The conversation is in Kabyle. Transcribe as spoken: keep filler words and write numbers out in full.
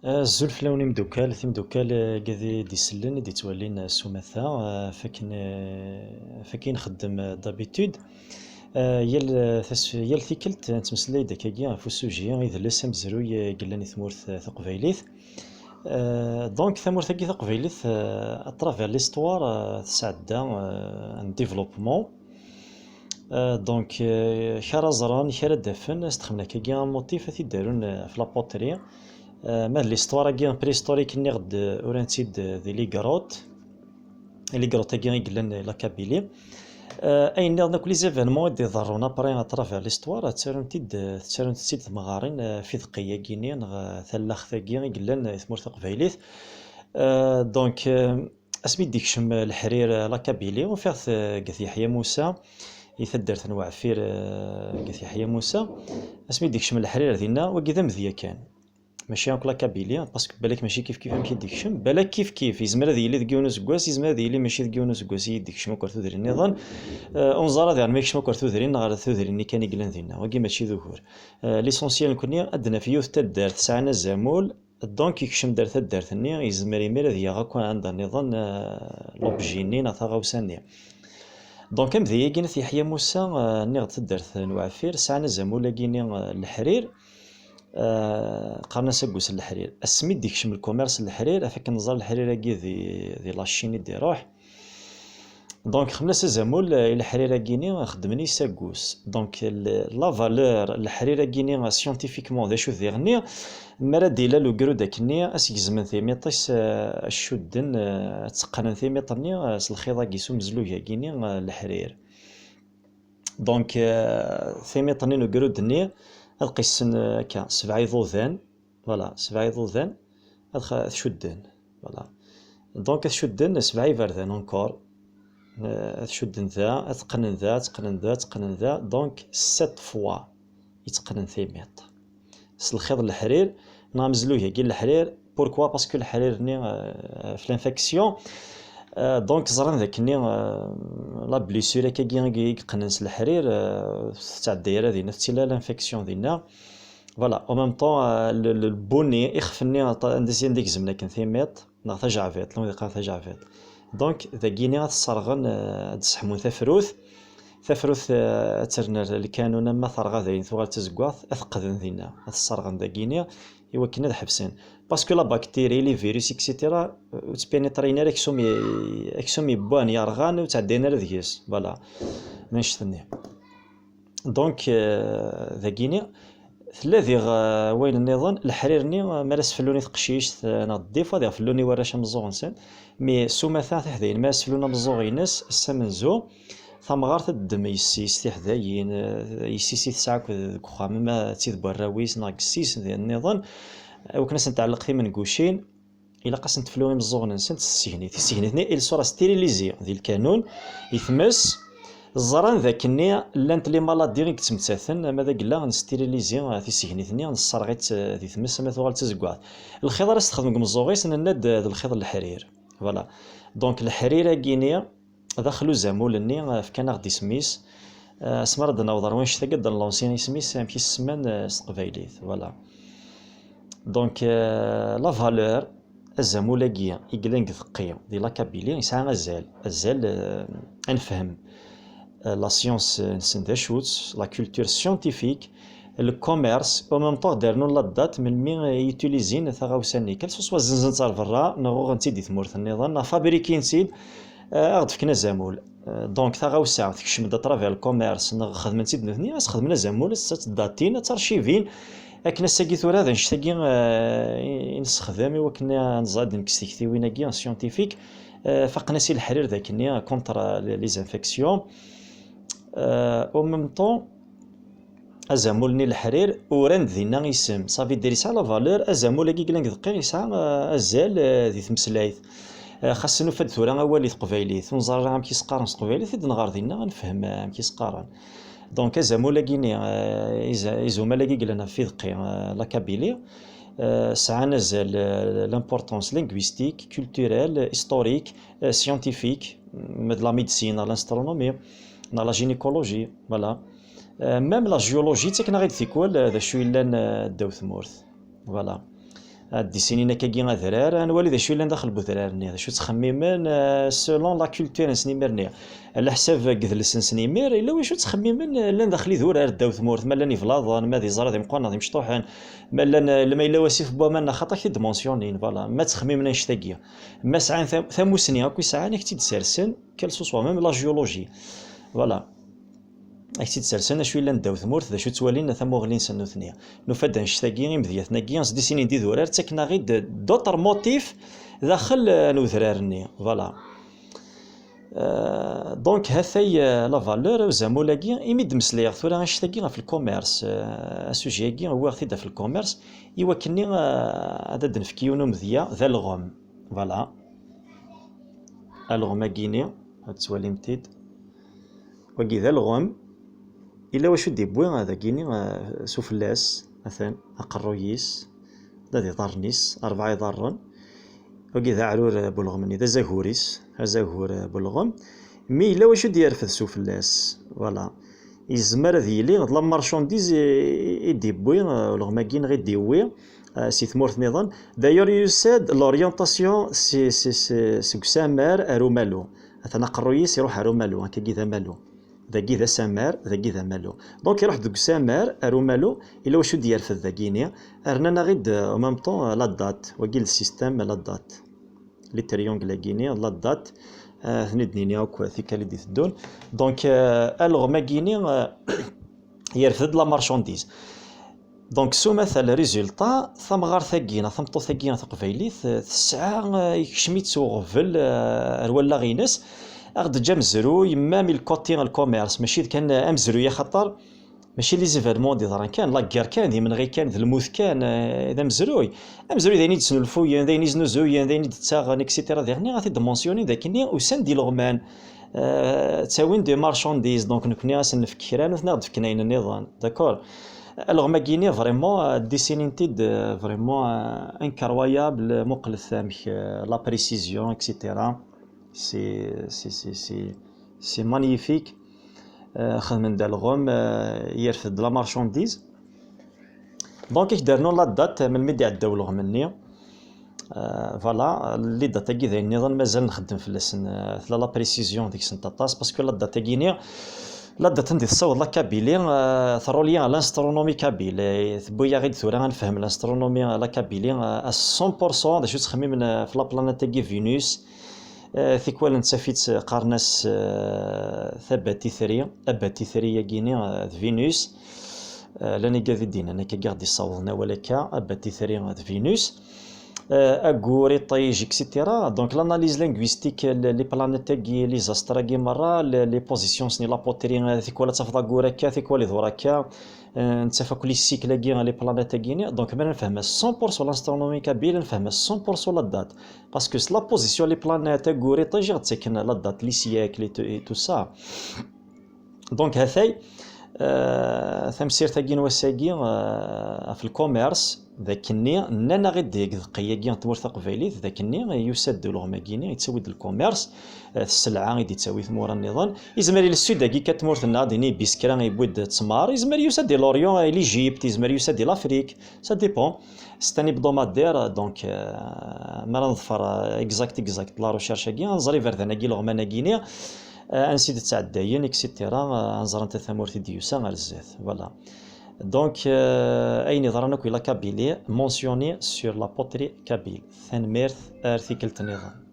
Azul fell-awen imeddukal, timeddukal, eh, i d-isellen, i d-ittwalin, eh, s umata, eh, ɣef wakken, eh, ɣef wakken i nxeddem, eh, d'habitude. Eh, yal, eh, tas-, yal tikkelt, eh, nettmeslay-d akkagi ɣef usuji, idles amezruy, eh, i yellan i tmurt, eh, taqbaylit. Eh, donc, tamurt-agi taqbaylit, eh, à travers l'histoire, eh, tesɛedda, eh, un développement. Euh, donc, euh, kra ẓran, kra d-afen, ad s-d-xedmen akkagi un motif, ad t-id-arun, euh, ɣef la poterie. Euh, ma d l'histoire-agi préhistorique, nniɣ-d, euh, uran-tt-id, euh, di les grottes. Les grottes-agi i yellan di la Kabylie. Euh, ayen nniḍen akk les événements i d-iḍerrun après à travers l'histoire, ttarun-t-id, euh, ttarun-t-id temɣarin, euh, ɣef ideqqi-agi-ni, neɣ, euh, tallaxt-agi i yellan di tmurt taqbaylit. Euh, donc, euh, asmi d-ikcem leḥrir, euh, la Kabylie, ufiɣ-t, euh, deg At Yeḥya Musa, i taddart n Weɛfir, euh, deg At Yeḥya Musa. Asmi d-ikcem leḥrir dinna, wagi d amedya kan. Mačči akk la Kabylie, parce que balak mačči kif kif amek i d-ikcem, balak kif kif, yezmer ad yili deg yiwen useggas, yezmer ad yili mačči deg yiwen useggas i d-ikcem akk ar tudrin nniḍen. Euh, ur neẓri ara daɣen ma yekcem akk ar tudrin neɣ ar tudrin-nni kan i yellan dinna. Wagi mačči d ugur. Euh, l'essentiel nekkni ad d-naf yiwet taddart sɛan azamul, donc, yekcem-d ar taddart-nni, yezmer imir ad yaɣ akk anda nniḍen, eh, l'objet-nni neɣ taɣawsa-nni. Donc, amedya-agi n At Yeḥya Musa, eh, nniɣ-d taddart n Weɛfir, sɛan azamul-agi-ni, eh, n leḥrir, eh, qqaren-as aggus n leḥrir. Asmi d-ikcem lkumers n leḥrir, ɣef akken neẓra leḥrir-agi di, di la Chine i d-iruḥ. Donc, xedmen-as azamul, eh, i leḥrir-agi-ni, xedmen-is aggus. Donc, le-, la valeur n leḥrir-agi-ni, eh, scientifiquement, d acu diɣenni, mi ara d-ilal ugrud akkenni, ad s-gezmen timiṭ-is, eh, ad cudden, eh, ad tteqqnen timiṭ-nni, eh, s lxiḍ-agi, s umezlug-agi-ni, eh, leḥrir. Donc, eh, timiṭ-nni n ugrud-nni, ad qissen, eh, akka, sebɛa iḍudan, voilà, sebɛa iḍudan, ad xa-, ad cudden, voilà. Donc, ad cudden sebɛa iberdan encore. Eh, ad cudden da, ad qqnen da, ad qqnen da, ad qqnen da. Donc, sept fois i tteqqnen timiṭ. S lxiḍ n leḥrir, neɣ amezlug-agi n leḥrir. Pourquoi? Parce que leḥrir-nni, eh, ɣef l'infection. Eh, donc, ẓran d akkenni, eh, la blessure akkagi i yeqqnen s leḥrir, eh, ur tettɛedday ara dinna, tettili l'infection dinna. Voilà, en même temps, euh, le, le, le bonnet, ixef-nni, anda i s-, anda i gezmen akken timiṭ, neɣ tajeɛbiṭ, llan wid yeqqaren tajeɛbiṭ. Donc, dagi-ni ad t-sserɣen, euh, ad d-sseḥmun tafrut. Tafrut, euh, ad terr lkanun, ama terɣa dayen tuɣal d tazeggaɣt, ad t-qqden dinna, ad t-sserɣen dagi-ni, i wakken ad ḥebsen. Parce que la bactérie, les virus, et cetera, euh, ur ttpénétrin ara aksum i-, aksum yewwan yerɣan, ur ttɛeddayen ara deg-s. Voilà. Annect-nni. Donc, euh, dagini, tella diɣ, euh, wayen nniḍen, leḥrir-nni, euh, mi ara s-fellun i teqcict, euh, neɣ des fois diɣ fellun i warrac ameẓẓuɣ-nsen, mais s umata tiḥdayin, mi ara s-fellun ameẓẓuɣ-ines, ass amenzu, tamɣart ad d-teddem yessi-s tiḥdayin, euh, yessi-s i tesɛa akked deg uxxam, ama d tid n warraw-is neɣ deg yessi-s d nniḍen, i wakken ad sen-tɛelleq timengucin, ilaq ad sen-teflu imeẓẓuɣen-nsent s tsegnit. Tissegnit-nni, il sera stérilisé di lkanun, i tmes, ẓran d akkenni llant les maladies i yettmettaten, ama d agella nestériliser tissegnit-nni, nesserɣ-itt, eh, di tmes, ama tuɣal d tazeggaɣt. Lxiḍ ara s-texdem deg umeẓẓuɣ-is, nenna-d, eh, d lxiḍ n leḥrir. Voilà. Donc, leḥrir-agi-ni, daxel uzamul-nni, eh, fkan-aɣ-d isem-is. Eh, asmi ara d-naweḍ ar wanect-agi, ad d-nlansi isem-is, amek i s-semman, eh, s teqbaylit. Voilà. Donc, eh, la valeur, azamul-agi i yellan deg tqi, di la Kabylie, yesɛa azal. Azal, eh, ad nefhem, eh, la science, eh, nsen d acu-tt, la culture scientifique, le commerce, en même temps, ad d-rnun la date, melmi, eh, i utilizin taɣawsa-nni. Quel que soit, zzenzen-tt ar berra, neɣ uɣen-tt-id di tmurt nniḍen, neɣ fabrikin-tt-id, eh, ad ɣ-d-fken azamul. Eh, donc, taɣawsa tekcem-d à travers le commerce, neɣ xedmen-tt-id nutni, ad s-xedmen azamul, ad tt-datin, ad tt-archivin, akken ass-agi tura d annect-agi, eh, i, i nessexdam i wakken ad nẓer ad nekkes tiktiwin-agi scientifique, eh, faqen-as i leḥrir d akkenni contre les, les infections. Eh, en même temps, azamul-nni leḥrir, uran-d dinna isem. Ça veut dire yesɛa la valeur, azamul-agi yellan deg dqiq yesɛa, eh, azal, eh, di tmeslayt. Eh, xas nufa-d tura awal i teqbaylit, ur neẓri ara amek i s-qqaren s teqbaylit, i d-nɣer dinna, ad nefhem, eh, amek i s-qqaren. Donc, azamul-agi-ni, eh, iza-, izumal-agi yellan ɣef ideqqi, eh, la Kabylie, eh, sɛan azal, eh, l'importance linguistique, culturelle, historique, eh, scientifique, mm, de la médecine, neɣ l'astronomie, neɣ la gynécologie, voilà. Eh, même la géologie, ttaken-aɣ-id tikwal, eh, d acu yellan, eh, ddaw tmurt. Voilà. Ad d-issinin akkagi adrar, ad nwali d acu yellan daxel n udrar-nni, d acu ttxemmimen, eh, selon la culture-nsen imir-nni. Ɛla ḥsab n yidles-nsen imir, yella wacu ttxemmimen, eh, llan daxel idurar ddaw tmurt, ma llan iblaḍen, ma d iẓra d imeqqranen, d imecṭuḥen, ma llan, eh, ma yella wasif n waman, neɣ xaṭa, ak-t-id-mentionnin, voilà, ma ttxemmimen annect-agi. Ma sɛan tam-, tamusni akk i sɛan, ak-tt-id-sersen, quel que soit, même la géologie. Voilà. Ak-tt-id-sersen acu yellan ddaw tmurt, d acu ttwalin tamuɣli-nsen nutni. Nufa-d annect-agi, imedyaten-agi, s-d-issinin d idurar, ttaken-aɣ-id d'autres motifs daxel, eh, n udrar-nni. Voilà. Euh, donc, hatay, euh, la valeur, azamul-agi, imi d-meslayeɣ tura annect-agi ɣef le commerce, euh, asujet-agi, wwiɣ-t-id ɣef le commerce, i wakken-nni, euh, ad d-nefk yiwen umedya d alɣem. Voilà. Alɣem-agi-ni, ad twalim-t-id. Wagi d alɣem. Illa wacu d-iwwi, ah, dagini, ah, sufella-s, atan, aqerruy-is, da d iḍarren-is, rebɛa iḍarren. Wagi d aɛrur, ah, bulɣem-nni, d azagur-is, azagur, ah, bulɣem. Mi yella wacu d-yerfed sufella-s, voilà. Yezmer ad yili d la marchandise i, i, i d-iwwi, ah, ulɣem-agi neɣ i d-iwwi, ah, si tmurt niḍen. D'ailleurs, yusa-d l'orientation si, si, si, seg usamar ar umalu. Atan aqerruy-is iruḥ ar umalu, akkagi d amalu. Dagi d asamar, dagi d amalu. Donc iruḥ deg usamar ar umalu, ila wacu d-yerfed dagini. Rnan-aɣ-id, euh, en même temps, euh, la date. Wagi le système, la date. Les triangles-agini, la date. Euh, ten-id-nini akk tikkal i d-iteddun. Donc, euh, alɣem-agini, euh, yerfed-d la marchandise. Donc, s umata, le résultat, tamɣart-agi, neɣ tameṭṭut-agi taqbaylit, eh, tesɛa, eh, yekcem-itt uɣbel, eh, ar wallaɣ-ines, ad ɣ-d-teǧǧ amezruy, même le côté le commerce, mačči d kan, eh, amezruy, axaṭer mačči les événements d-yeḍran kan, la guerre kan, d imenɣi kan, d lmut kan, eh, d amezruy. Amezruy d ayen i d-snulfuyen, d ayen i znuzuyen, d ayen i d-ttaɣen, et cetera. Diɣen ad t-id-mentionnin d akken usan-d ileɣman, eh, ttawin-d marchandises, donc nekni ad sen-nefk kra, nutni ad ɣ-d-fken ayen nniḍen, d'accord? Alɣem-agi-ni, vraiment, euh, dessinin-t-id, euh, vraiment, euh, incroyable, muqlet amek, euh, la précision, et cetera. C'est, c'est, c'est, c'est, c'est magnifique. Euh, xedmen-d alɣem, euh, yerfed-d la marchandise. Donc, i k-d-rnun la date, melmi d-iɛedda ulɣem-nni. Euh, voilà, les dates-agi d ayen nniḍen, mazal nxeddem fell-asen, euh, tella la précision deg-sent aṭas, parce que la date-agi-ni, la date anda i tessaweḍ la Kabylie, euh, terruli à l'astronomie kabyle, tewwi-yaɣ-id tura ad nefhem l'astronomie, euh, la Kabylie, euh, à cent pour cent, d acu ttxemmimen, euh, ɣef la planète-agi Vénus, euh, tikwal nettaf-itt, euh, qqaren-as, euh, tabatitri, abatitri-agi-ni, euh, d Vénus, euh, llan igad i d-yennan akka i ɣ-d-yessawḍen awal akka, abatitri d Vénus. Euh, aggur, iṭij, et cetera. Donc, l'analyse linguistique, le-, les planètes-agi, les astres-agi merra, le-, les positions-nsen, la poterie, euh, tikwal ad tafeḍ aggur akka, tikwal iḍur akka, euh, nettaf akk les cycles-agi, les planètes-agi-ni. Donc, ma nefhem cent pour cent l'astronomie kabyle, nefhem cent pour cent la date. Parce que s la position, les planètes, aggur, iṭij, i ɣ-d-ttaken la date, les siècles et tout, et tout ça. Donc, hatay, euh, tamsirt-agi n wass-agi, euh, ɣef le commerce, d akkenni, nnan-aɣ-id deg ddeqqa-agi n tmurt taqbaylit, d akkenni, yusa-d ulɣem-agi-ni, yettawi-d le commerce, euh, sselɛa i d-yettawi tmura nniḍen. Izmer i le sud-agi kan tmurt-nneɣ, ad ini Biskra yewwi-d ttmer, izmer yusa-d i l'Orient, i l'Égypte, izmer yusa-d i l'Afrique, ça dépend. C'est un hebdomadaire, donc, euh, mi ara neḍfer, euh, exact, exact, la recherche-agi, ad nẓer iberdan-agi, ileɣman-agi-ni, euh, ansi d-ttɛeddayen, et cetera, euh, ad nẓer anta tamurt i d-yusa ar zdat. Voilà. Donc, euh, ayen yeḍran akk i la Kabylie, mentionné sur la poterie kabyle. Tanemmirt, ar tikkelt nniḍen.